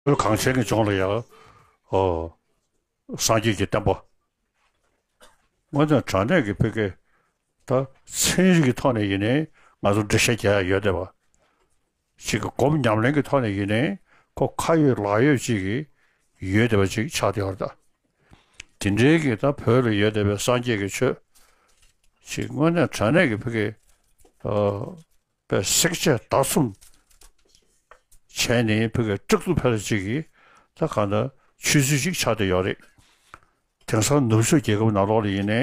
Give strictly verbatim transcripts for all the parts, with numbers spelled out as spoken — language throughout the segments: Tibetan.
བོད་གངས་ཅན་གྱི་ལྗོངས་ལ་ཡང་ཨོ་སངས་རྒྱས་ཀྱི་བསྟན་པ། དངོས་གནས་དྲང་གནས་ཀྱི་ཕ་གི་ད་ཚན་རིག་གི་ཐོག་ནས་ཡིན་ནའི་ང་ཚོ་འགྲེལ་བཤད་རྒྱག་ཡ་ཡོད་བསྡད་པ། ཅིག་གི་སྒོམ་ཉམས་ལེན་གྱི་ཐོག་ནས་ཡིན་ནའི་ཁོ་ཁ་ཡོད་ལག་ཡོད་ཅིག་གི་ཡོད་བསྡད་པ་ཅིག་ཆགས་བསྡད་ཡོད་རེད་ད། དེ་འདྲའི་གི་ད་བོད་ལ་ཡོད་བསྡད་པའི་སངས་རྒྱས་ཀྱི་ཆོས་ཅིག་དངོས་གནས་དྲང་གནས་ཀྱི་ཕ་གི་ཨ་པའི་བསྲེག་བཅད་བརྡར་གསུམ་བྱས་ནས་ཕ་གི་དཀྲུག་ཏུ་ཕེབས་ཅིག་གི་ད་གང་ལྟར་ཆོས་ཚུལ་ཅིག་ཆགས་བསྡད་ཡོད་རེད། དེང་སང་ནུབ་ཕྱོགས་རྒྱལ་ཁབ་ནང་ལོགས་ལ་ཡིན་ནའི་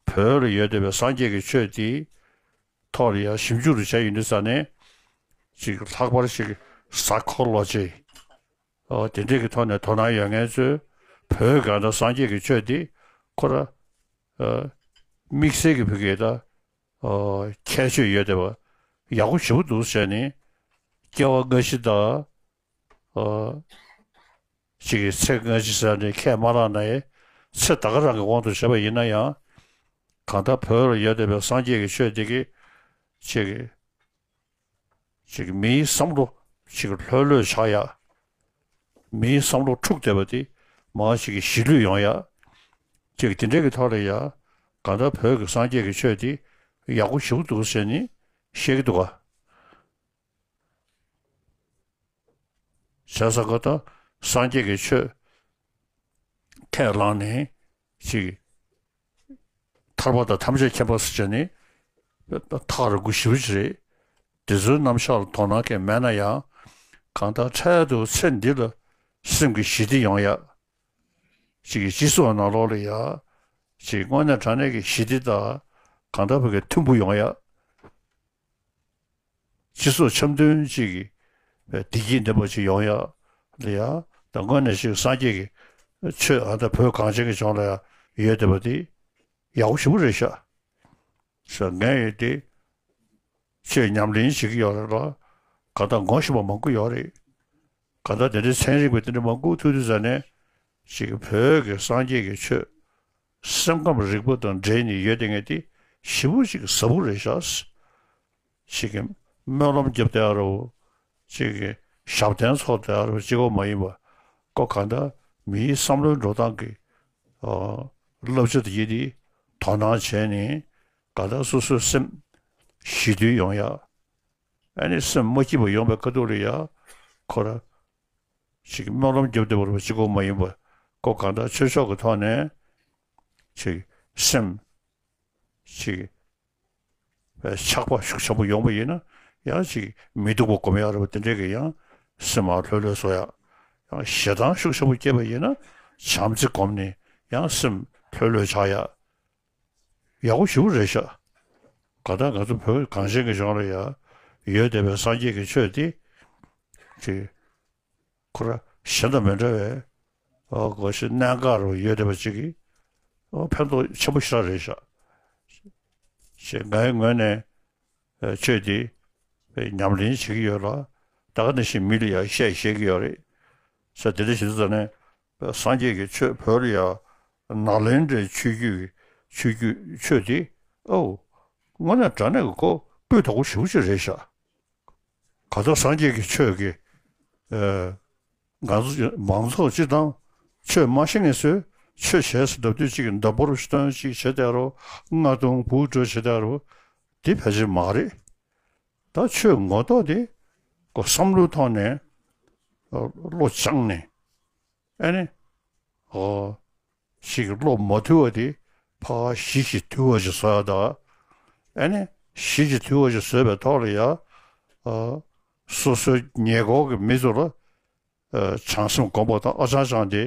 བོད་ལ་ཡོད་བསྡད་པའི་སངས་རྒྱས་ཀྱི་ཆོས་དེ་ཐོག་ལ་ཡང་ཞིབ་འཇུག་རུ་བྱས་ཡོང་དུས་ཙ་ནས་ཅིག་ལྷག་པར་ཞིག་ས་ཁོ་ལོ་ཇི་ཨོ་དེ་འདྲས་ཀྱི་ཐོག་ནས་དོ་སྣང་ཡོད་མཁན་ཚོས་བོད་གང་ལྟར་སངས་རྒྱས་ཀྱི་ཆོས་དེ་ཁོ་ར་ཨ་དམིགས་བསལ་གྱི་བོད་སྐད་དང་ཨ་ཁྱད་ཆོས་ཡོད་བསྡད་པ་ཡག་པོ་ཞེ་པོ་འདུག་ཟེར་ནས་སྐྱེ་བ་སྔ་ཕྱི་དང་ཨ་ཅིག་གི་ཚེ་སྔ་ཕྱི་ཟེར་ནས་ཁས་མ་བླངས་ན་ཡང་ཚེ་ད་ག་རང་གི་དབང་དུ་བྱས་པ་ཡིན་ན་ཡང་གང་ལྟར་བོད་ལ་ཡོད་བསྡད་པའི་སངས་རྒྱས་ཀྱི་ཆོས་དེ་གི་ཅིག་གི་ཅིག་མིའི་བསམ་བློ་ཅིག་ལྷོད་ལྷོད་ཆགས་ཡ། མིའི་བསམ་བློ་འཁྲུག་བསྡད་པ་དེ་མར་ཅིག་གི་ཞི་ལྷོད་ཡོང་ཡ། ཅིག་དེ་འདྲའི་གི་ཐོག་ལ་ཡ་གང་ལྟར་བོད་ཀྱི་སངས་རྒྱས་ཀྱི་ཆོས་དེ་ཡག་པོ་ཞེ་པོ་འདུག་ཟེར་ནས་བཤད་ཀྱི་འདུག་ག། བྱས་ཙང་ཀ་ད་སངས་རྒྱས་ཀྱི་ཆོས་ཁས་བླངས་ནས་ཅིག་ཐར་པ་དང་ཐམས་ཅད་མཁྱེན་པ་ཟེར་བྱས་ནས་ཐག་རིང་པོ་ཞེ་པོ་ཅིག་རེད། དེ་ཚོའི་རྣམ་གཞག་ལ་དོ་སྣང་གང་མེད་ན་ཡང་གང་ལྟར་འཕྲལ་དུ་ཚེ་འདི་ལ་སེམས་ཀྱི་ཞི་བདེ་ཡོང་ཡ། ཅིག་གི་སྤྱི་ཚོགས་ནང་ལོགས་ལ་ཡ་ཅིག་དངོས་གནས་དྲང་གནས་ཀྱི་ཞི་བདེ་དང་གང་ལྟར་བོད་ཀྱི་མཐུན་པོ་ཡོང་ཡ། སྤྱི་ཚོགས་འཆམ་མཐུན་ཅིག་གི་བདེ་སྐྱིད་ལྡན་པ་ཅིག་ཡོང་ཡ་ལ་ཡ་ད་དངོས་གནས་ཤིག་སངས་རྒྱས་ཀྱི་ཆོས་ཨ་ད་བོད་གངས་ཅན་གྱི་ལྗོངས་ལ་ཡ་ཡོད་བསྡད་པ་དེ་ཡག་པོ་ཞེ་པོ་རེད་ཤག་ཟེར་ངས་ཡོད་དེ། ཆོས་ཉམས་ལེན་བྱེད་ཀྱི་ཡོད་རེད་ལ། གང་ལྟར་ངོ་ཤེས་པ་མང་པོ་ཡོད་རེད། གང་ལྟར་དེ་འདྲའི་ཚན་རིག་པ་དེ་འདྲ་མང་པོ་ཐུག་དུས་ཙ་ནས་ཅིག་བོད་ཀྱི་སངས་རྒྱས་ཀྱི་ཆོས་སེམས་ཁམས་རིག་པ་དང་འབྲེལ་ནས་ཡོད་དེ་ངས་དེ་ཞེ་པོ་ཅིག་ཟབ་པོ་རེད་ཤག་ཅིག་གི་སྨོན་ལམ་རྒྱབ་བསྡད་ཡ་རོ། ཅིག་གི་ཞབས་བརྟན་ཚོགས་བསྡད་ཡ་རོ་གཅིག་པོ་མ་ཡིན་པ། ཀོ་གང་ལྟར་མིའི་བསམ་བློའི་འགྲོ་སྟངས་ཀྱི་ཨ་བསླབ་བྱ་དེ་ཡིན་དེ་དོ་སྣང་བྱས་ནས་གང་ལྟར་སོ་སོའི་སེམས་ཞི་དུལ་ཡོང་ཡ། ཨ་ནི་སེམས་མ་སྐྱིད་པ་ཡོང་པའི་ཁ་ཐུག་ལ་ཡ་ཁོ་ར་ཅིག་སྨོན་ལམ་རྒྱབ་བསྡད་པ་རོ་གཅིག་པོ་མ་ཡིན་པ། ཀོ་གང་ལྟར་ཆོས་ཕྱོགས་ཀྱི་ཐོག་ནས་ཅིག་སེམས་ཅིག་ཆགས་པ་ཤུགས་ཆེན་པོ་ཡོང་པ་ཡིན་ན་ཡང་ཅིག་མི་སྡུག་པ་སྒོམ་ཡག་རེད་པ། དེ་འདྲའི་གི་ཡང་སེམས་ལྷོད་ལྷོད་བཟོ་ཡག། ཡང་ཞེ་སྡང་ཤུགས་ཆེན་པོ་སྐྱེས་པ་ཡིན་ན་བྱམས་བརྩེ་སྒོམ་ནས་ཡང་སེམས་ལྷོད་ལྷོད་ཆགས་ཡག། ཡག་པོ་ཞེ་པོ་རེད་ཤག་གང་ལྟར་ང་ཚོ་བོད་གངས་ཅན་གྱི་ལྗོངས་ལ་ཡ་ཡོད་བསྡད་པའི་སངས་རྒྱས་ཀྱི་ཆོས་དེ་ཅིག་ཁོ་ར་གཞན་དང་མི་འདྲ་བའི་ཨོ་གོ་ཤེས་གནད་འགག་རུ་ཡོད་བསྡད་པ་ཅིག་གིས་ཨོ་ཕན་ཐོགས་ཆེན་པོ་ཞེ་དྲག་རེད་ཤག་ཞེས་ངའི་ངོས་ནས་ཨ་ཆོས་འདི་ཉམས་ལེན་བྱེད་ཀྱི་ཡོད་ལ། ད་ག་ནང་བཞིན་མི་ལ་ཡང་བཤད་ཤེས་ཀྱི་ཡོད་རེད། ས་དེ་འདྲ་ཞིག་ཙ་ནས་སངས་རྒྱས་ཀྱི་ཆོས་བོད་ལ་ཡང་ནཱ་ལེནྡྲའི་ཆོས་བརྒྱུད་ཆོས་བརྒྱུད་ཆོས་འདི་ཨོ་དངོས་གནས་དྲང་གནས་ཀྱི་ཁོ་སྤུས་དག་པོ་ཞེ་པོ་ཅིག་རེད་ཤག་གང་ལྟར་སངས་རྒྱས་ཀྱི་ཆོས་ཀྱི་ཨ་ང་ཚོ་མང་ཚོགས་སྤྱི་དང་ཆོས་མ་ཤེས་མཁན་ཚོས་ཆོས་བྱས་ཟེར་ལབ་དུས་གཅིག་གི་མདའ་འབོར་སྟོན་གཅིག་བྱེད་དེ་རོ། རྔ་རྡུང་འབུ་སྤྲོད་བྱེད་དེ་རོ། དེ་ཕལ་ཆེར་མ་རེད། ད་ཆོས་ངོ་ཐོག་དེ་ཁོ་བསམ་བློའི་ཐོག་ནས་བློ་སྦྱངས་ནས་ཨ་ནི་ཨོ་ཞིག་གི་བློ་མ་དུལ་བ་དེ་ཕར་ཞི་ཞིང་དུལ་བ་ཞིག་བཟོ་ཡ་ད། ཨ་ནི་ཞི་ཞིང་དུལ་བ་ཞིག་བཟོས་པའི་ཐོག་ལ་ཡ་ཨོ་སོ་སོའི་ཉེ་འཁོར་གྱི་མི་ཚོ་ལ་ཨ་བྱང་སེམས་སྒོམ་པ་དང་ཨ་ཅང་ཅང་དེ་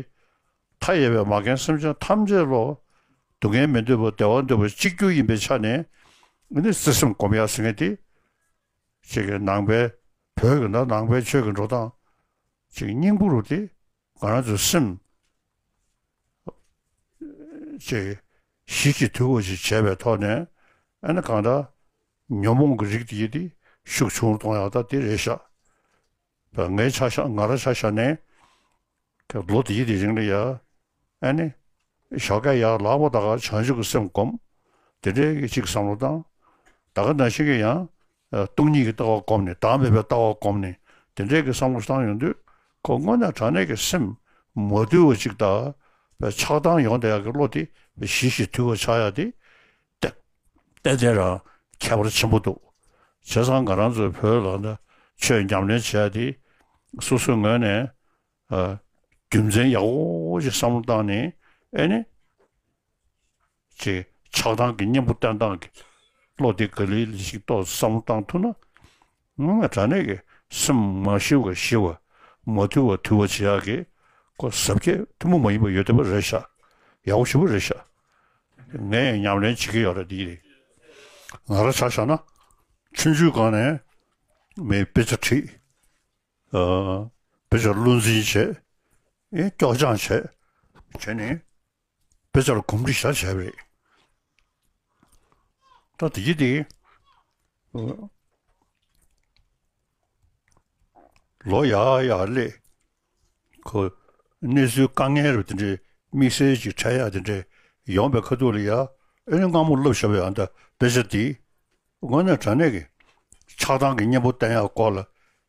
མཐའ་ཡས་པའི་མ་རྒན་སེམས་ཅན་ཐམས་ཅད་ལོ་སྡུག་བསྔལ་མི་འདོད་པ་བདེ་བ་འདོད་པ་གཅིག་གྱུར་ཡིན་པའི་ཆ་ནས་ཨ་ནི་བརྩེ་སེམས་སྒོམ་ཡ་ཟེར་མཁན་དེ་ཅིག་གི་ནང་པའི་བོད་ཀྱི་ན་ནང་པའི་ཆོས་ཀྱི་འགྲོ་སྟངས་ཅིག་སྙིང་པོ་རུ་དེ་ང་རང་ཚོའི་སེམས་ཅིག་ཞི་ཞིང་དུལ་བ་ཞིག་བྱས་པའི་ཐོག་ནས་ཨ་ནི་གང་ལྟར་ཉོན་མོངས་ཀྱི་རིགས་དེ་ཡི་དེ་ཤུགས་ཆུང་རུ་གཏོང་ཡག་ད་དེ་རེད་ཤག་ངའི་ཆ་བཞག་ང་རང་ཆ་བཞག་ནས་ལོ་དེའི་དེ་རིང་ལ་ཡ་ཨ་ནི་ཞོགས་ཀས་ཡར་ལངས་པ་ད་ག་བྱང་ཆུབ་ཀྱི་སེམས་སྒོམ། དེ་འདྲའི་གི་ཅིག་བསམ་བློ་བཏང་། ད་ག་ནང་བཞིན་གྱི་ཡང་སྟོང་ཉིད་ཀྱི་ལྟ་བ་སྒོམ་ནས་བདག་མེད་པའི་ལྟ་བ་སྒོམ་ནས་དེ་འདྲའི་གི་བསམ་བློ་བཏང་ཡོང་དུས་ ཁོ་དངོས་གནས་དྲང་གནས་ཀྱི་སེམས་མ་དུལ་བ་ཅིག་དང་ཆགས་སྡང་ཡོང་བསྡད་ཡག་གི་བློ་དེ་ཞི་ཞིང་དུལ་བ་ཆགས་ཡག་དེ་ཏན་ཏན་རང་ཁྱད་པར་ཆེན་པོ་འདུག་བྱས་ཙང་ང་རང་ཚོའི་བོད་ལ་ཆོས་ཉམས་ལེན་བྱེད་ཡག་དེ་སོ་སོའི་ངོས་ནས་རྒྱུ་མཚན་ཡག་པོ་ཞིག་བསམ་བློ་བཏང་ནས། ཨེ་ནི། ཅེས་ཆགས་སྡང་གི་གཉེན་པོ་བསྟེན་སྟངས་ཀྱི་བློ་དེ་ག་ལེ་ལེ་ཞིག་ཏོག་ཙམ་བསམ་བློ་བཏང་ཐུབ་ན། ང་དྲང་གནས་ཀྱི་སེམས་མ་ཞི་བ་ཞི་བ། མ་དུལ་བ་དུལ་བ་བྱེད་ཡག་གི་ཁོ་གཟབ་རྒྱས་ཐུན་མོང་མ་ཡིན་པ་ཡོད་བསྡད་པ་རེད་ཤག་ཡག་པོ་ཞེ་པོ་རེད་ཤག་ངས་ཡང་ཉམས་ལེན་བྱེད་ཀྱི་ཡོད་རེད། འདི་རེད། ང་རང་ཆ་བཞག་ན། ཆུང་ཆུང་སྒང་ནས་མི་དཔེ་ཆ་ཁྲིད། ཨ། དཔེ་ཆ་བློ་འཛིན་བྱས། ཨེ། སྐྱོར་སྦྱང་བྱས། བྱས་ནས། དཔེ་ཆ་ལ་གོམས་འདྲིས་བཞག་བྱས་པ་རེད། ད་དེ་གི་དེ། ལོ་ཡར་ཡར་སླེབས། ཁོ་གནས་ཚུལ་དཀའ་ངལ་རུ་དེ་འདྲའི་དམིགས་བསལ་ཅིག་འཕྲད་ཡག་དེ་འདྲའི་ཡོང་པའི་ཁ་ཐུག་ལ་ཡ། ཨེ་ནི་སྔ་མོ་བསླབས་བཞག་པའི་ཨ་ད་དཔེ་ཆ་དེ་དངོས་གནས་དྲང་གནས་ཀྱི་ཆགས་སྡང་གི་གཉེན་པོ་བསྟེན་ཡག་སྐོར་ལ་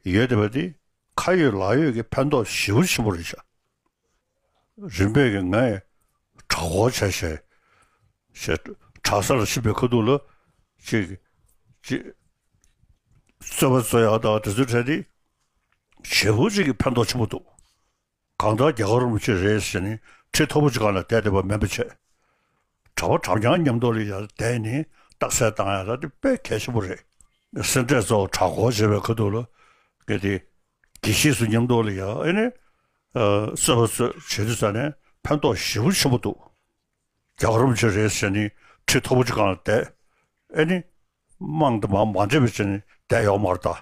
ཡོད་བསྡད་པ་དེ་ཁ་ཡོད་ལག་ཡོད་ཀྱི་ཕན་ཐོགས་ཞེ་པོ་ཆེན་པོ་རེད་ཤག་རིམ་པས་ཀྱི་ངས་གྲྭ་སྐོར་བྱས་བྱས། ཞེས་གྲྭ་སར་ཕྱིན་པའི་ཁ་ཐུག་ལ་ཅིག་ཅིག་རྩོད་པ་རྩོད་ཡག་དང་དེ་ཚོའི་གྲས་དེ་ཞེ་པོ་ཅིག་གི་ཕན་ཐོགས་ཆེན་པོ་འདུག་གང་ལྟར་རྒྱལ་བ་རིན་པོ་ཆེ་རེད་ཟེར་ནས་ཁྲི་མཐོ་པོ་ཅིག་སྒང་ལ་བསྡད་བསྡད་པ་མིན་པ་བྱས། གྲྭ་པ་གྲྭ་རྐྱང་མཉམ་དུ་ལ་ཡར་བསྡད་ནས་རྟགས་གསལ་བཏང་ཡག་ལ་དེ་དཔེ་གལ་ཆེན་པོ་རེད། སེ་འབྲས་ཚོ་གྲྭ་སྐོར་བྱེད་པའི་ཁ་ཐུག་ལ་གལ་ཏེ་དགེ་བཤེས་ཚོ་མཉམ་དུ་ལ་ཡར་ཨེ་ནི་རྩོད་པ་རྩོད་བྱེད་དུས་ཙ་ནས་ཕན་ཐོགས་ཞེ་པོ་ཆེན་པོ་འདུག་རྒྱལ་བ་རིན་པོ་ཆེ་རེད་ཟེར་ནས་ཁྲི་མཐོ་པོ་ཅིག་སྒང་ལ་བསྡད། ཨེ་ནི། དམངས་དང་མ་མ་འདྲེས་པའི་ཆ་ནས་བསྡད་ཡོད་མ་རེད་ད།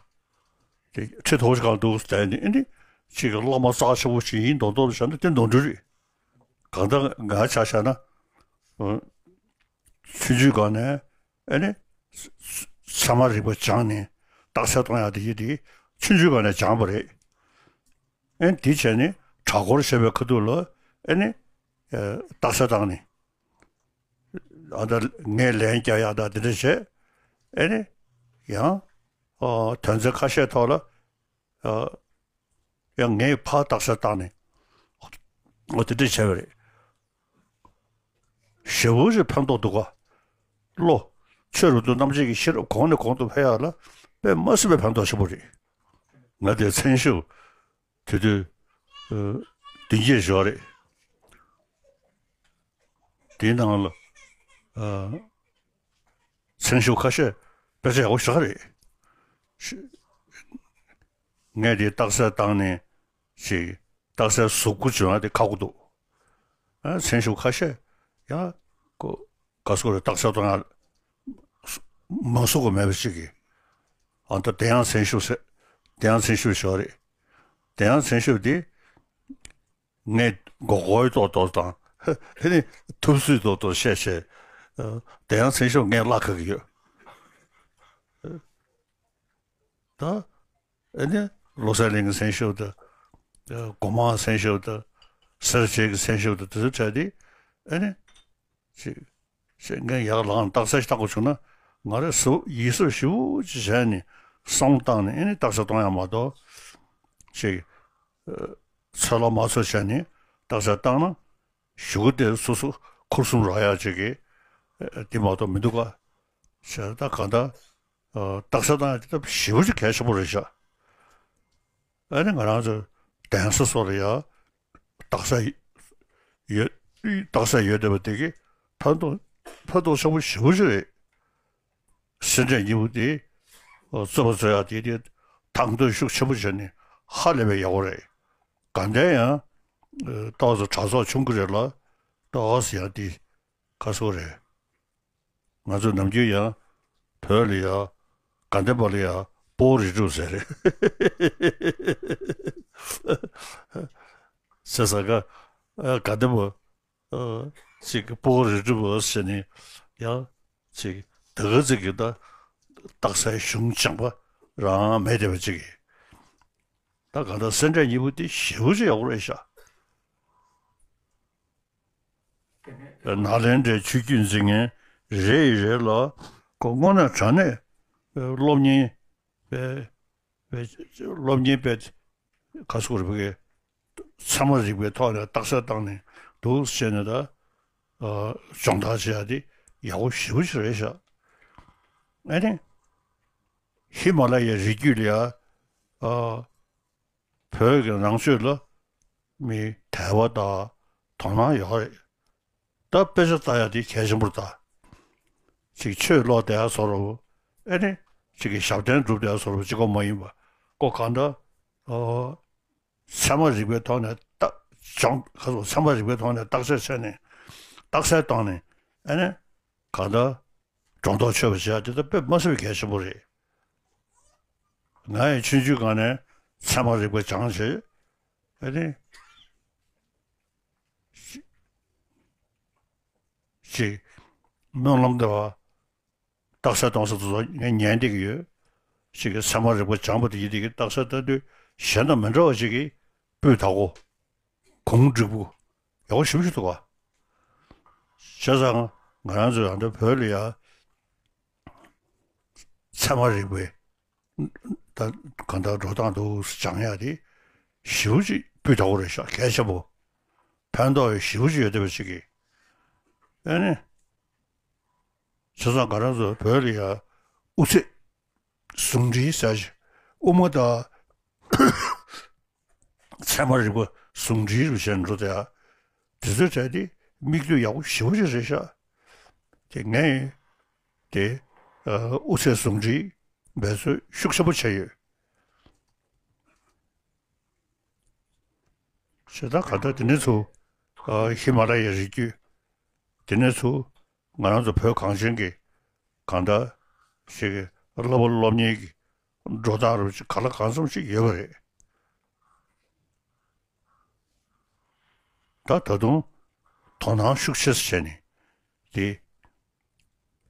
དེ་ཁྲི་མཐོ་པོ་ཅིག་སྒང་ལ་འདུག་བསྡད་ནས་ཨེ་ནི། ཅིག་གི་བླ་མ་རྩ་ཆེ་པོ་ཞིག་ཡིན་མདོག་མདོག་ལ་བྱས་ན་དེ་ནོར་འཁྲུལ་རེད། གང་ལྟར་ང་ཆ་བཞག་ན། ཆུང་ཆུང་སྒང་ནས་ཨེ་ནི། ཚད་མ་རིག་པ་སྦྱངས་ནས་རྟགས་གསལ་གཏོང་ཡག་དེ་ཡིན་དེ་ཆུང་ཆུང་སྒང་ནས་སྦྱངས་པ་རེད། ཨེ་ནི་དེ་བྱས་ནས་གྲྭ་སྐོར་བྱས་པའི་ཁ་ཐུག་ལ་ཨེ་ནི། རྟགས་གསལ་བཏང་ནས། ཨ་ད་ངས་ལན་རྒྱག་ཡག་དང་དེ་འདྲ་བྱས། ཨེ་ནི། ཡང་། ཨ། དོན་ཚན་ཁ་ཤས་ཐོག་ལ། ཨ། ཡང་ངས་ཕར་རྟགས་གསལ་བཏང་ནས། ཨོ་དེ་འདྲ་བྱས་པ་རེད། ཞེ་པོ་ཅིག་ཕན་ཐོགས་འདུག་ག་བློ། ཆོས་རབ་ཏུ་རྣམ་འབྱེད་ཀྱི་ཤེས་རབ་གོང་ནས་གོང་དུ་འཕེལ་ཡག་ལ་དཔེ་མ་སྲིད་པའི་ཕན་ཐོགས་ཆེན་པོ་རེད། ང་དེ་མཚན་ཞབས། དེ་དུས། ཨ། བདུན་བརྒྱད་ཞོག་རེད། དེའི་ནང་ལ། ཨ། མཚན་ཞབས་ཁ་ཤས་དཔེ་ཆ་ཡག་པོ་ཞེ་དྲག་རེད། ཤ། ངས་དེ་རྟགས་གསལ་བཏང་ནས་ཅིག་རྟགས་གསལ་གཟུགས་པོ་བྱུང་ཡག་དེ་ཁག་པོ་འདུག་ཨ། མཚན་ཞབས་ཁ་ཤས་ཡང་ཁོ་ག་སོ་རེད། རྟགས་གསལ་གཏོང་ཡག་མང་སུ་གོ་མེད་པ་ཞིག་གིས། ཨ། ད་དེ་ཡང་མཚན་ཞབས་ཟེར། དེ་ཡང་མཚན་ཞབས་ཞོག་རེད། དེ་ཡང་མཚན་ཞབས་དེ། ངས་མགོ་སྐོར་ཏོག་ཏོག་དང་། དེ་ནི་ཐུབ་ཚོད་ཏོག་ཏོག་བཤད་བཤད། ཨ། དེ་ཡང་མཚན་ཞབས་ངས་བརླག་ག་གི་ཡོད། ད། ཨེ་ནི། བློ་གསལ་གླིང་གི་མཚན་ཞབས་དང་། ཨ། སྒོ་མང་མཚན་ཞབས་དང་། སེར་བྱེས་ཀྱི་མཚན་ཞབས་དང་དེ་ཚོ་བྱས་ཏེ། ཨེ་ནི། ཅིག་ཅིག་ངས་ཡར་ལངས་རྟགས་གསལ་ཞིག་བཏང་དགོས་བྱུང་ན། ང་རང་གཟབ། ཡིད་གཟབ་ཞེ་པོ་ཅིག་བྱས་ནས་བསམ་བློ་བཏང་ནས་ཨེ་ནི་རྟགས་གསལ་གཏོང་ཡག་མ་གཏོགས། ཅིག་ཨ། ཚོད་ལ་མ་ཚོད་བྱས་ནས་རྟགས་གསལ་བཏང་ན། གཞུག་གུ་དེ་སོ་སོ་འཁོར་གསུམ་རག་ཡག་ཅིག་གི། ཨ། དེ་མ་གཏོགས་མི་འདུག་ག་ཞེས། ད་གང་ལྟར། ཨ། རྟགས་གསལ་བཏང་ཡག་དེ་ད་ཞེ་པོ་ཅིག་གལ་ཆེན་པོ་རེད་ཤག་ཨ་ནི་ང་རང་ཚོ་གདན་ས་སོགས་ལ་ཡང་རྟགས་གསལ་ཡོད། རྟགས་གསལ་ཡོད་བསྡད་པ་དེ་གིས་ཕན་ཐོགས། ཕན་ཐོགས་ཆེན་པོ་ཞེ་པོ་ཅིག་རེད། སེ་འབྲས་གཉིས་པོ་དེ། རྩོད་པ་རྩོད་ཡག་དེ་དེ་དང་དོད་ཤུགས་ཆེན་པོ་བྱས་ནས་ཧ་ལས་པའི་ཡག་པོ་རེད། དགའ་ལྡན་ཡང་ཏོག་ཙམ་གྲྭ་ཚོགས་ཆུང་གི་རེད་ལ། ཏོག་ཙམ་ཡང་དེ་ཁ་སོ་རེད། ང་ཚོ་ནམ་རྒྱུན་ཡང་བོད་ལ་ཡང་དགའ་ལྡན་པ་ལ་ཡང་སྤོ་བོ་རིགས་དྲུག་ཟེར་རེད། ཟེར་ས་ག་ཨ། དགའ་ལྡན་པ། ཨ། ཅིག་སྤོ་བོ་རིགས་དྲུག་པོ་ཟེར་ནས་ཡང་ཅིག་ད་ག་ཅིག་གི་ད་རྟགས་གསལ་གཞུང་སྦྱངས་པ་རང་མེད་བསྡད་པ་ཅིག་གིས། ད་གང་ལྟར་སེ་འབྲས་གཉིས་པོ་དེ་ཞེ་པོ་ཅིག་ཡག་པོ་རེད་ཤག་ནཱ་ལེནྡྲའི་ཆོས་བརྒྱུད་འཛིན་མཁན་རེ་ཡི་རེ་ལ་ཁོ་དངོས་གནས་དྲང་གནས་སློབ་གཉེར་པའི། པའི་སློབ་གཉེར་པའི་ག་སོ་རེ་བ་གི་ ཚད་མ་རིག་པའི་ཐོག་ནས་རྟགས་གསལ་བཏང་ནས་འདུག་ཟེར་ནས་ད་ཨ་སྦྱོང་བརྡར་བྱེད་ཡ་དེ་ཡག་པོ་ཞེ་པོ་ཅིག་རེད་ཤག་ཨ་ནི་ཧི་མ་ལ་ཡའི་རི་རྒྱུད་ལ་ཡ་ཨ་བོད་ཀྱི་ནང་ཆོས་ལ་མི་དད་པ་དང་དོ་སྣང་ཡོད་རེད། ད་དཔེ་ཆ་ལྟ་ཡ་དེ་གལ་ཆེན་པོ་རེད་ད། ཅིག་ཆོས་ཀློག་བསྡད་ཡ་བཟོ་འདྲ་བོ། ཨེ་ནི་ཅིག་གི་ཞབས་བརྟན་སྒྲུབ་བསྡད་ཡ་བཟོ་འདྲ་བོ་གཅིག་པོ་མ་ཡིན་པ། ཁོ་གང་ལྟར་ཨོ་ཚད་མ་རིག་པའི་ཐོག་ནས་རྟགས་སྦྱོང་ཁ་སོགས་ཚད་མ་རིག་པའི་ཐོག་ནས་རྟགས་གསལ་བྱས་ནས་རྟགས་གསལ་བཏང་ནས་ཨེ་ནི་གང་ལྟར་སྒྲོ་འདོགས་ཆོད་པ་བྱེད་ཡ་དེ་ད་དཔེ་མ་སྲིད་པའི་གལ་ཆེན་པོ་རེད། ང་ཡི་ཆུང་ཆུང་སྒང་ནས་ཚད་མ་རིག་པ་སྦྱངས་བྱས། ཨ་ནི། ཅིག་སྨོན་ལམ་འདེབས་པ། རྟགས་གསལ་གཏོང་ས་དེ་ཚོ་ངས་ཉན་བསྡད་ཀྱི་ཡོད། ཅིག་གི་ཚད་མ་རིག་པ་སྦྱངས་པ་དེ་ཡིན་དེ་གི་རྟགས་གསལ་བཏང་དུས་གཞན་དང་མི་འདྲ་བ་ཅིག་གི་སྤུས་དག་པོ། གུང་འགྲིག་པོ། ཡག་པོ་ཞེ་པོ་ཞིག་འདུག་ག་བྱས་ཙང་ང་རང་ཚོ་ཡང་ད་བོད་ལ་ཡ་ཚད་མ་རིག་པའི་ད་གང་ལྟར་འགྲོ་སྟངས་འདུག་སྦྱང་ཡ་དེ་ཞེ་པོ་ཅིག་སྤུས་དག་པོ་རེད་ཤག་གལ་ཆེན་པོ། ཕན་ཐོགས་ཞེ་པོ་ཅིག་ཡོད་བསྡད་པ་ཅིག་གི་ཨ་ནི། བྱས་ཙང་ང་རང་ཚོ་བོད་ལ་ཡ་དབུ་ཚད་ཟུང་འབྲེལ་ཟེར་ཞིག་དབུ་མ་དང་ཚད་མ་རིག་པ་ཟུང་འབྲེལ་རུ་བྱས་འགྲོ་དེ་ཡ། དེ་ཚོའི་གྲས་དེ་མིག་ལྟོས་ཡག་པོ་ཞེ་པོ་ཅིག་རེད་ཤག་དེ་ངས་དེ་ཨ་དབུ་ཚད་ཟུང་འབྲེལ་འབད་རྩོལ་ཤུགས་ཆེན་པོ་བྱས་ཡོད། བྱས་ཙང་གང་ལྟར་དེ་ནས་ཚུར་ཨ་ཧི་མ་ལ་ཡའི་རི་རྒྱུད། དེ་ནས་ཚུར་ང་རང་ཚོ་བོད་གངས་ཅན་གྱི་གང་ལྟར་ཞིག་གི་བསླབ་པ་སློབ་གཉེར་གྱི་འགྲོ་སྟངས་རུ་ཅིག་ག་ལ་གང་འཚམ་ཞིག་ཡོད་པ་རེད། ད་ད་དུང་དོ་སྣང་ཤུགས་ཆེ་ཙམ་བྱས་ནས་དེ་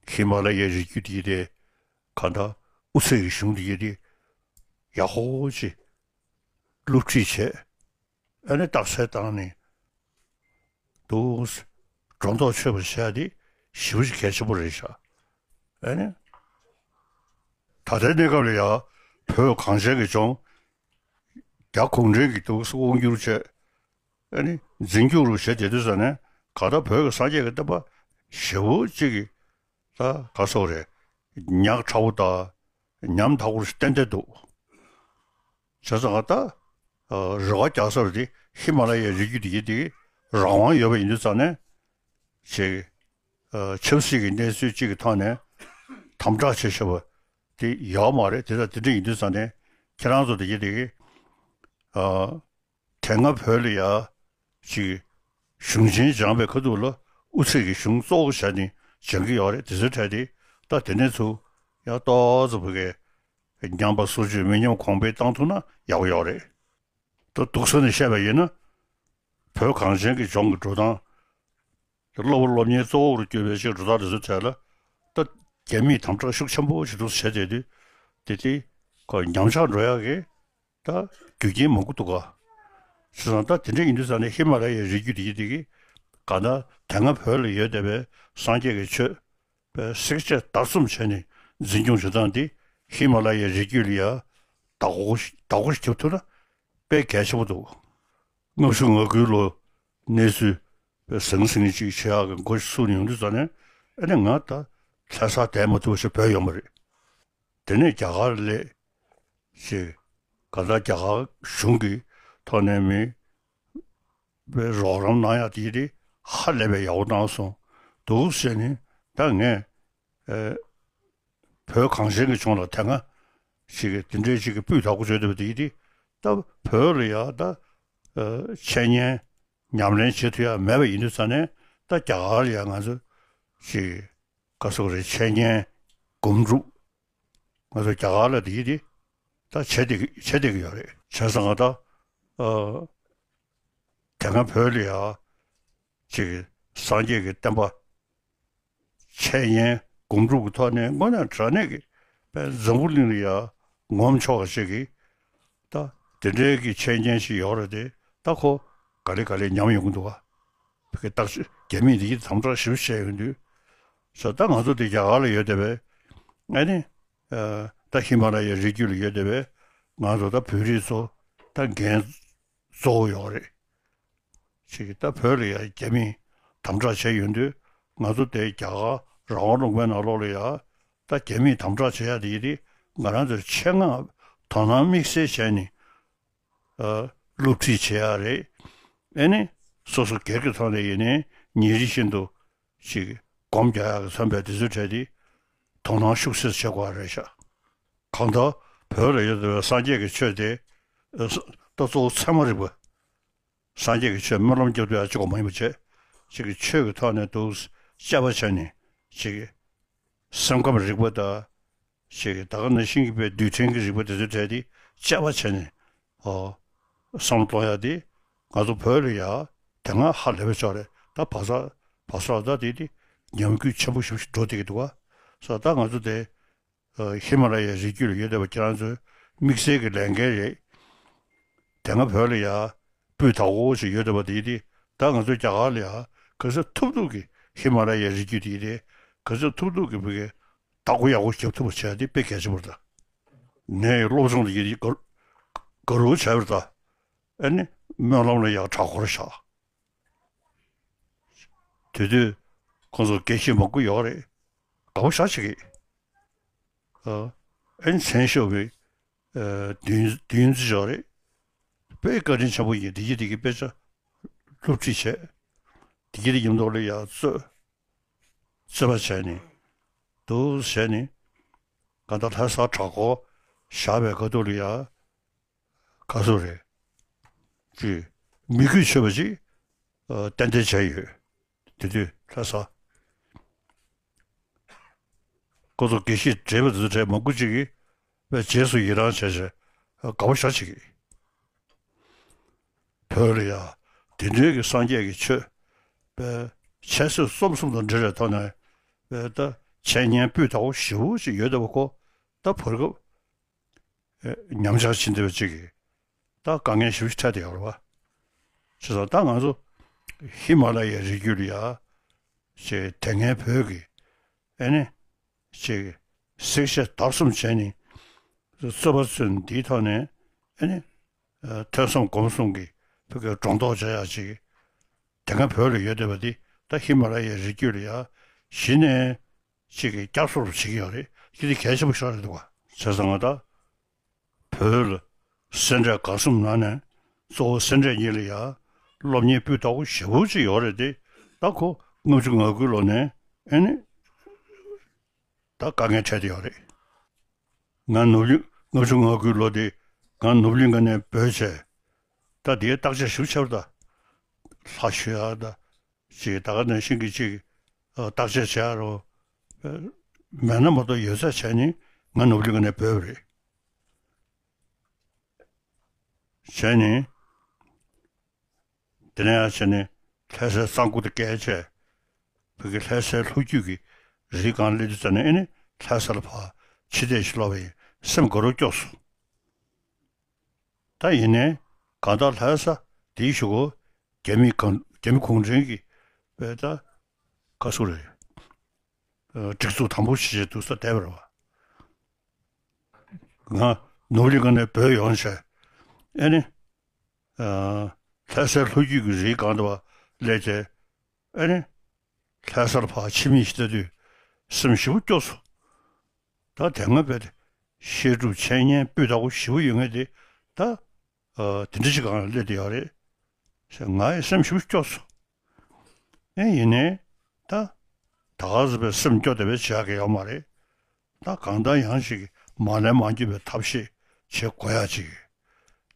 ཧི་མ་ལ་ཡའི་རི་རྒྱུད་དེ་དེ་གང་ལྟར་དབུ་ཚད་ཀྱི་གཞུང་དེ་དེ་ཡག་པོ་ཅིག་སློབ་ཁྲིད་བྱས། ཨ་ནི་རྟགས་གསལ་བཏང་ནས་འདུག་སྒྲོ་འདོགས་ཆོད་པ་བྱས་ཏེ་ཞེ་པོ་ཅིག་གལ་ཆེན་པོ་རེད་ཤག་ཨ་ནི། ད་ལྟའི་གནས་སྐབས་ལ་ཡང་བོད་གངས་ཅན་གྱི་ལྗོངས་རྒྱ་གུང་ཁྲན་གྱིས་འདུག་དབང་བསྒྱུར་བྱས། ཨ་ནི་འཛིན་སྐྱོང་རུ་བྱས་བསྡད་དུས་ཙ་ནས་གང་ལྟར་བོད་ཀྱི་སངས་རྒྱས་ཀྱི་བསྟན་པ་ཞེ་པོ་ཅིག་གི་ད་ག་སོགས་རེད། ཉག་ཕྲ་བོ་དང་ཉམ་ཐག་པོ་ཞིག་ཏན་ཏན་འདུག་བྱས་ཙང་ད་རེ་བ་རྒྱག་ས་རེད་དེ་ཧི་མ་ལ་ཡའི་རི་རྒྱུད་དེ་ཡིན་དེ་རང་དབང་ཡོད་པ་ཡིན་དུས་ཙང་ནས་ཅིག་ཆབ་སྲིད་ཀྱི་གནས་ཚུལ་གཅིག་གི་ཐོག་ནས་དམ་དྲག་བྱེད་ཤེས་པ་དེ་ཡོད་མ་རེད། དེ་ལྟར་དེ་འདྲ་ཡིན་དུས་ཙང་ནས་ཁྱེད་རང་ཚོ་དེ་ཡིན་དེ་དེ་སྔ་བོད་ལ་ཡ་ཅིག་གཞུང་ཆེན་སྦྱངས་པའི་ཁ་ཐུག་ལ་དབུ་ཚད་ཀྱི་གཞུང་གཙོ་བོ་བྱས་ནས་སྦྱང་གི་ཡོད་རེད། དེ་ཚོའི་གྲས་དེ་ད་དེ་ནས་ཚུར་ཡ་ཏོག་ཙམ་བོད་སྐད་ཉམས་པ་སོར་ཆུད་མི་ཉམས་གོང་འཕེལ་བཏང་ཐུབ་ན་ཡག་པོ་ཡོད་རེད། ད་སྡུག་ས་ནས་བཤད་པ་ཡིན་ན་བོད་གངས་ཅན་གྱི་ལྗོངས་ཀྱི་འགྲོ་སྟངས་སློབ་པ་སློབ་གཉེར་གཙོ་བོ་རུ་གྱུར་པའི་ཕྱིར་འགྲོ་སྟངས་དེ་ཚོའི་གྲས་ལ་ད་རྒྱ་མིས་དམ་དྲག་ཤུགས་ཆེན་པོ་ཞིག་འདུག་བྱས་བསྡད་དུས་དེ་དེ་ཁོ་ཉམས་ཆག་འགྲོ་ཡག་གི་ད་རྒྱུ་རྐྱེན་མང་པོ་འདུག་ག་བྱས་ཙང་ད་དེ་འདྲ་ཡིན་དུས་ཙང་ནས་ཧི་མ་ལ་ཡའི་རི་རྒྱུད་དེ་ཡིན་དེ་གི་གང་ལྟར་དེ་སྔ་བོད་ལ་ཡོད་བསྡད་པའི་སངས་རྒྱས་ཀྱི་ཆོས་པའི་བསྲེག་བཅད་བརྡར་གསུམ་བྱས་ནས་འཛིན་སྐྱོང་བྱེད་སྟངས་འདི་ཧི་མ་ལ་ཡའི་རི་རྒྱུད་ལ་ཡ་བདག་པོ་ཞིག་བདག་པོ་ཞིག་རྒྱབ་ཐུབ་ན་དཔེ་གལ་ཆེན་པོ་འདུག་ལྔ་བཅུ་ང་དགུའི་ལོ་གནས་ཚུལ་པའི་ཟང་ཟིང་ཅིག་བྱེད་ཡག་གི་འགོ་ཞིག་ཚུགས་ནས་ཡོང་དུས་ཙང་ནས་ཨ་ནི་ང་ད་ལྷ་སར་བསྡད་མ་ཐུབ་པ་ཞིག་བོད་ཡོང་བ་རེད། དེ་ནས་རྒྱ་གར་སླེབས། ཅེས། གང་ལྟར་རྒྱ་གར་གཞུང་གི་ཐོག་ནས་མི་བའི་རོགས་རམ་གནང་ཡག་དེ་དེ་ཧ་ལས་པའི་ཡག་པོ་གནང་སོང་། འདུག་ཟེར་ནས་ད་ངས་ཨེ་བོད་གངས་ཅན་གྱི་ལྗོངས་ལ་དེ་སྔ་ཞིག་གི་དེ་འདྲའི་ཞིག་གི་སྤུས་དག་པོ་བརྗོད་བསྡད་པ་དེ་དེ་ད་བོད་ལ་ཡག་ད་ཨེ་འཆད་ཉན་ཉམས་ལེན་བྱེད་ཐུབ་ཡག་མེད་པ་ཡིན་དུས་ཙང་ནས་ད་རྒྱ་གར་ལ་ཡག་ང་ཚོ་ཞིག་ག་སོགས་རེད། འཆད་ཉན་སྒོམ་སྒྲུབ། ང་ཚོ་རྒྱ་གར་ལ་དེ་ཡིན་དེ་ད་བྱེད་བསྡད་ཀྱི་བྱེད་བསྡད་ཀྱི་ཡོད་རེད། བྱས་ཙང་ང་ད་ཨ་དེ་སྔ་བོད་ལ་ཡ་ཅིག་སངས་རྒྱས་ཀྱི་བསྟན་པ་འཆད་ཉན་སྒོམ་སྒྲུབ་ཀྱི་ཐོག་ནས་དངོས་གནས་དྲང་གནས་ཀྱི་དཔེ་འཛམ་བུ་གླིང་ལ་ཡ་ངོམ་ཆོག་པ་ཞིག་གི་ད་དེ་འདྲའི་གི་འཆད་ཉན་ཞིག་ཡོད་རེད་དེ་ད་ཁོ་ག་ལེ་ག་ལེ་ཉམས་ཡོང་གི་འདུག་ག་བོད་སྐད་བརྟག་ཞིབ་རྒྱ་མིས་འདི་དམ་དྲག་ཞིབ་བཤད་ཡོང་དུས། ས་ད་ང་ཚོ་དེ་རྒྱ་གར་ལ་ཡོད་བསྡད་པས་ཨ་ནི་ད་ཧི་མ་ལ་ཡའི་རི་རྒྱུད་ལ་ཡོད་བསྡད་པས་ང་ཚོ་ད་བོད་རིགས་ཚོ་ད་འགན་གཙོ་བོ་ཡོད་རེད། ཅིག་ད་བོད་ལ་ཡ་རྒྱ་མིས་དམ་དྲག་བྱས་ཡོང་དུས། ང་ཚོ་དེ་རྒྱ་གར་རང་དབང་ལུང་པའི་ནང་ལོགས་ལ་ཡ་ད་རྒྱ་མིས་དམ་དྲག་བྱེད་ཡ་དེ་ཡིན་དེ། ང་རང་ཚོའི་ཆེད་མངགས་དོ་སྣང་དམིགས་བསལ་བྱས་ནས་ཨ་སློབ་ཁྲིད་བྱེད་ཡ་རེད། ཨེ་ནི་སོ་སོ་སྒེར་གྱི་ཐོག་ནས་ཡིན་ནའི་ཉིན་རེ་བཞིན་དུ་ཅིག་སྒོམ་རྒྱག་ཡག་གི་བསམ་པའི་དེ་ཚོའི་གྲས་དེ་དོ་སྣང་ཤུགས་ཆེ་བྱེད་དགོས་པ་རེད་ཤག། གང་ལྟར་བོད་ལ་ཡོད་པའི་སངས་རྒྱས་ཀྱི་ཆོས་དེ་ཨ་ད་གཙོ་བོ་ཚད་མ་རིག་པ། སངས་རྒྱས་ཀྱི་ཆོས་སྨོན་ལམ་རྒྱབ་ཏུ་ཡང་གཅིག་པ་མ་ཡིན་པ་བྱས། ཅིག་གི་ཆོས་ཀྱི་ཐོག་ནས་འདུག་དཔྱད་པ་བྱས་ནས་ཅིག་གི་སེམས་ཁམས་རིག་པ་དང་། ཅིག་གི་ད་ག་ནང་བཞིན་གྱི་པའི་རྡུལ་ཕྲན་གྱི་རིག་པ་དེ་ཚོའི་གྲས་དེ་དཔྱད་པ་བྱས་ནས་ཨོ་བསམ་བློ་གཏོང་ཡ་དེ་ང་ཚོ་བོད་ལ་ཡ་དེ་སྔ་ཧ་ལས་པའི་ཕྱོགས་རེད། ད་བག་ཚ་བག་ཚ་ལ་ད་དེ་དེ་ཉམས་རྒུད་ཆེན་པོ་ཞིག་འགྲོ་བསྡད་ཀྱི་འདུག་བ། སོ་ད་ང་ཚོ་དེ། ཨ་ཧི་མ་ལ་ཡའི་རི་རྒྱུད་ལ་ཡོད་བསྡད་པ་ཁྱེད་རང་ཚོའི་དམིགས་བསལ་གྱི་ལས་འགན་རེད། དེ་སྔ་བོད་ལ་ཡ་སྤུས་དག་པོ་ཞིག་ཡོད་བསྡད་པ་དེ་དེ་ད་ང་ཚོ་རྒྱ་གར་ལ་ཡ་ག་ཚོད་ཐུབ་ཐུབ་ཀྱི་ཧི་མ་ལ་ཡའི་རི་རྒྱུད་དེ་དེ་ག་ཚོད་ཐུབ་ཐུབ་ཀྱི་བོད་ཀྱི་བདག་པོ་ཡག་པོ་རྒྱབ་ཐུབ་པ་བྱས་དེ་དཔེ་གལ་ཆེན་པོ་རེད་ད། ངའི་སློབ་སྦྱོང་དེ་ཡིན་དགའ་དགའ་རུ་བྱས་པ་རེད་ད། ཨ་ནི་སྨོན་ལམ་ལ་ཡག་དྲག་པོ་རེད་ཤག། དེ་དུས་ཁོང་ཚོ་དགེ་བཤེས་མང་པོ་ཡོད་རེད། དགའ་པོ་ཞེ་དྲག་བྱེད་ཀྱི། ཨ་ཨེ་མཚན་ཤོར་བའི་ཨ་བདུན་བདུན་ཙམ་ཡོད་རེད། དཔེ་བཀའ་དྲིན་ཆེན་པོ་ཡིན། བདེ་སྐྱིད་བདེ་སྐྱིད་དཔེ་ཆ་སློབ་ཁྲིད་བྱས། བདེ་སྐྱིད་དེ་མཉམ་དུ་ལ་ཡར་རྩོད་རྩོད་པ་བྱས་ནས་འདུག་བྱས་ནས་གང་ལྟར་ལྷ་ས་དྲག་པོ་བཞག་པའི་སྐབས་དུ་ལ་ཡ། ག་ཚོད་རེད། ཅེས་མི་གུས་ཆོད་པ་ཅིག་ཨ་ཏན་ཏན་བྱས་ཡོད། དེ་དུས་ལྷ་ས་ཁོ་ཚོ་དགེ་བཤེས་བགྲེས་པ་དེ་ཚོ་གྲས་མང་པོ་ཅིག་གིས་དཔེ་རྗེས་སུ་ཡི་རང་བྱས་བྱས་དགའ་པོ་ཞེ་དྲག་བྱེད་ཀྱི། བོད་ལ་ཡ་དེ་འདྲའི་གི་སངས་རྒྱས་ཀྱི་ཆོས་དཔེ་འཆད་རྩོད་རྩོམ་གསུམ་དང་འབྲེལ་བའི་ཐོག་ནས་དཔེ་ད་འཆད་ཉན་སྤུས་དག་པོ་ཞེ་པོ་ཅིག་ཡོད་བསྡད་པ་ཁོ་ད་བར་སྐབས། ཨེ་ཉམས་ཆག་ཕྱིན་བསྡད་པ་ཅིག་གིས་ད་དཀའ་ངལ་ཞེ་པོ་ཅིག་འཕྲད་བསྡད་ཡོད་རེད་བ། བྱས་ཙང་ད་ང་ཚོ་ཧི་མ་ལ་ཡའི་རི་རྒྱུད་ལ་ཡ་ཅིག་དེ་སྔའི་བོད་ཀྱི་ཨེ་ནི་ཅིག་བསྲེག་བཅད་བརྡར་གསུམ་བྱས་ནས་རྩོད་པ་རྩོད་ནས་འདིའི་ཐོག་ནས་ཨེ་ནི་ཨ་ཐོས་བསམ་སྒོམ་གསུམ་གྱི་བོད་ཀྱི་སྒྲོ་འདོགས་རྒྱག་ཡ་ཅིག་དེ་སྔ་བོད་ལ་ཡོད་བསྡད་པ་འདི་ད་ཧི་མ་ལ་ཡའི་རི་རྒྱུད་ལ་ཡ་གཞི་ནས། ཅིག་གིས་བསྐྱར་གསོ་རུ་བྱེད་ཀྱི་ཡོད་རེད། ཅི་སྟེ་གལ་ཆེན་པོ་ཤོར་རེད་འདུག་བ། བྱས་ཙང་ང་ད་བོད་ལ་སེ་འབྲས་དགའ་གསུམ་ནང་ནས་གཙོ་བོ་སེ་འབྲས་གཉིས་ལ་ཡ་སློབ་གཉེར་སྤུས་དག་པོ་ཞེ་པོ་ཅིག་ཡོད་རེད་དེ། ད་ཁོ་ལྔ་བཅུ་ང་དགུའི་ལོ་ནས་ཨེ་ནི་ད་དཀའ་ངལ་འཕྲད་བསྡད་ཡོད་རེད། ང་ནོར་གླིང་ལྔ་བཅུ་ང་དགུའི་ལོ་དེ་ང་ནོར་གླིང་ག་ནས་བྲོས་བྱས། ད་དེའི་བརྟག་དཔྱད་ཞིབ་ཆེ་བ་ད་ལྷ་ཞུ་ཡ་ད། ཅིག་ད་ག་ནང་བཞིན་གྱི་ཅིག་ཨ་བརྟག་དཔྱད་བྱེད་ཡ་རོ། མེད་ན་མ་གཏོགས་ཡོད་ཚད་བྱས་ནས་ང་ནོར་གླིང་ག་ནས་བྲོས་པ་རེད། བྱས་ནས་དེ་ནས་ཡང་བྱས་ནས་ལྷ་སའི་གཙང་པོ་དེ་བརྒལ་བྱས། བོད་ཀྱི་ལྷ་སའི་ལྷོ་རྒྱུད་ཀྱི་རི་སྒང་སླེབས་དུས་ཙམ་ནས་ཨེ་ནི་ལྷ་ས་ལ་ཕར་ཕྱིར་བལྟས་ཤིག་ལོག་པ་ཡིན། སེམས་དགའ་རབ་སྐྱོ་སོང་། ད་ཡིན་ནའི་གང་ལྟར་ལྷ་ས་དེའི་གཞུག་གུ་རྒྱ་མི་གང་རྒྱ་མི་གུང་ཁྲན་གྱི་བས་ད་བཀའ་ཟུར་རེད། ཨ་སྒྲིག་འཛུགས་དམ་པོ་ཞིག་བྱས་འདུག་ས་བསྡད་པ་རེད་བ། ང་ནོར་གླིང་ག་ནས་བྲོས་ཡོང་བྱས། ཨེ་ནི་ཨ་ལྷ་སའི་ལྷོ་རྒྱུད་ཀྱི་རིའི་སྒང་དུ་བ་སླེབས་བྱས། ཨེ་ནི་ལྷ་སར་ཕར་ཕྱི་མིག་ཅིག་ལྟ་དུས་སེམས་ཞེ་པོ་སྐྱོ་སོང་། ད་དེ་སྔ་བས་བཤད་སྒྲུབ་འཆད་ཉན་སྤུས་དག་པོ་ཞེ་པོ་ཡོད་མཁན་དེ་ད་ཨ་དེ་འདྲ་ཞིག་སྒང་ལ་སླེབས་བསྡད་ཡོད་རེད་ཟེར་ང་ཡི་སེམས་ཞེ་པོ་སྐྱོ་སོང་། ཨེ་ཡིན་ནའི་ད་ད་ག་ཟེ་བའི་སེམས་སྐྱོ་བསྡད་པའི་བྱ་གི་ཡོད་མ་རེད། ད་གང་ལྟར་ཡང་ཞིག་མ་ལན་མ་འགྱོད་པའི་ཐབས་ཤེས་བྱེད་དགོས་ཡ་ཅིག་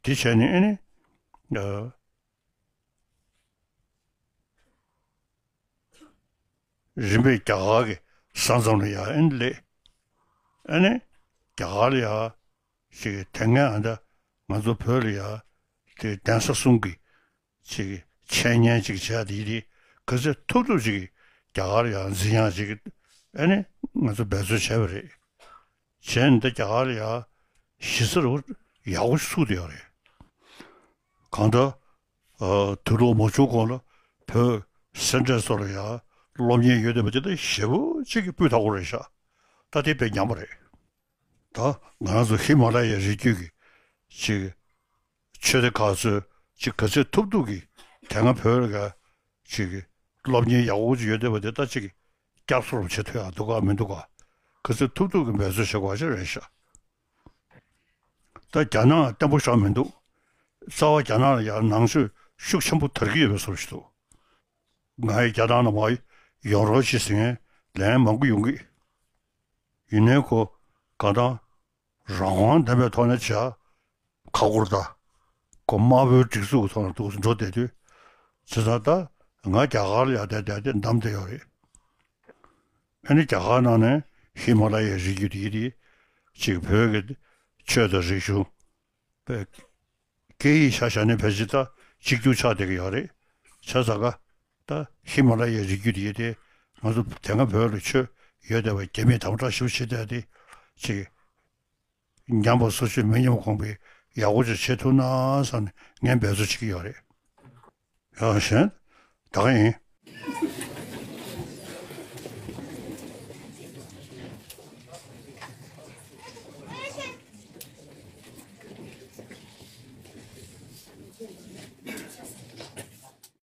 དེ་བྱས་ནས་ཨེ་ནི་ཨ། རིམ་པས་རྒྱ་གར་གྱི་ས་མཚམས་ལ་ཡར་ཨེ་ནི་སླེབས། ཨེ་ནི་རྒྱ་གར་ལ་ཡར་ཅིག་དེ་སྔ་ཨ་ད་ང་ཚོ་བོད་ལ་ཡར་དེ་གདན་ས་གསུམ་གྱི་ཅིག་འཆད་ཉན་ཅིག་བྱས་དེ་དེ་ག་ཚོད་ཐུབ་ཐུབ་ཅིག་རྒྱ་གར་ལ་ཡར་འཛིན་ཡག་ཅིག་ཨེ་ནི་ང་ཚོ་འབད་རྩོལ་བྱས་པ་རེད། བྱས་ནས་ད་རྒྱ་གར་ལ་ཡར་གཞི་རྩ་ཡག་པོ་ཞིག་ཚུགས་བསྡད་ཡོད་རེད། གང་ལྟར། ཨ་དུས་ལོག་མ་བྱུང་གོང་ལ་བོད་སེ་འབྲས་ཚོ་ལ་ཡང་སློབ་གཉེར་ཡོད་བསྡད་པ་ཅིག་ད་ཞེ་པོ་ཅིག་གི་སྤུས་དག་པོ་རེད་ཤག། ད་དེ་དཔེ་ཉམས་པ་རེད། ད་ང་རང་ཚོ་ཧི་མ་ལ་ཡའི་རི་རྒྱུད་ཀྱི་ཅིག་ཆོས་སྡེ་ཁག་ཚོས་ཅིག་ག་ཚོད་ཐུབ་ཐུབ་ཀྱིས་ དེ་སྔ་བོད་ལ་ཅིག་སློབ་གཉེར་ཡག་པོ་ཅིག་ཡོད་བསྡད་པ་དེ་ད་ཅིག་བསྐྱར་གསོ་རུ་བྱེད་ཐུབ་ཡག་འདུག་ག་མི་འདུག་ག་ག་ཚོད་ཐུབ་ཐུབ་ཀྱི་འབད་རྩོལ་བྱེད་དགོས་ཅིག་རེད་ཤག་ད་རྒྱ་ནག་བརྟན་པོ་ཞིག་མི་འདུག་རྩ་བ་རྒྱ་ནག་ལ་ཡང་ནང་ཆོས་ཤུགས་ཆེན་པོ་དར་གྱི་ཡོད་པའི་བཟོ་ཞིག་འདུག་ང་ཡི་རྒྱ་ནག་ལ་མར་ཡོང་རོགས་བྱེད་ཟེར་མཁན་ལན་མང་པོ་ཡོང་གི། ཡིན་ནའི་ཁོ་གང་ལྟར་རང་དབང་ལྡན་པའི་ཐོག་ནས་བྱ། ཁ་སྐོར་དང་། ཁོ་དམར་པོའི་སྒྲིག་འཛུགས་ཀྱི་ཐོག་ནས་འདུག་འགྲོ་བསྡད་དུས། བྱས་ཙང་ད་ང་རྒྱ་གར་ལ་ཡར་བསྡད་བསྡད་དེ་བདམས་བསྡད་ཡོད་རེད། ཨ་ནི་རྒྱ་གར་ནང་ནས་ཧི་མ་ལ་ཡའི་རི་རྒྱུད་དེ་དེ་ཅིག་བོད་ཀྱི་ཆོས་དང་རིག་གཞུང་། སྐད་ཡིག་ཆ་བཞག་ནས་ཕལ་ཆེར་ད་གཅིག་གྱུར་ཆགས་བསྡད་ཀྱི་ཡོད་རེད། བྱས་ཙང་ཀ་ད་ཧི་མ་ལ་ཡའི་རི་རྒྱུད་དེ་དེ་ང་ཚོ་དེ་སྔ་བོད་ལ་ཆོས་ཡོད་བསྡད་པ་རྒྱ་མིས་དམ་དྲག་ཞེ་པོ་བྱེད་བསྡད་དེ་ཅིག་ཉམས་པ་སོར་ཆུད་མི་ཉམས་གོང་འཕེལ་ཡག་པོ་ཅིག་བྱེད་ཐུབ་ན་བསམ་ནས་ངས་འབད་རྩོལ་བྱེད་ཀྱི་ཡོད་རེད། ཡང་གཞན་ད་ག་ཡིན།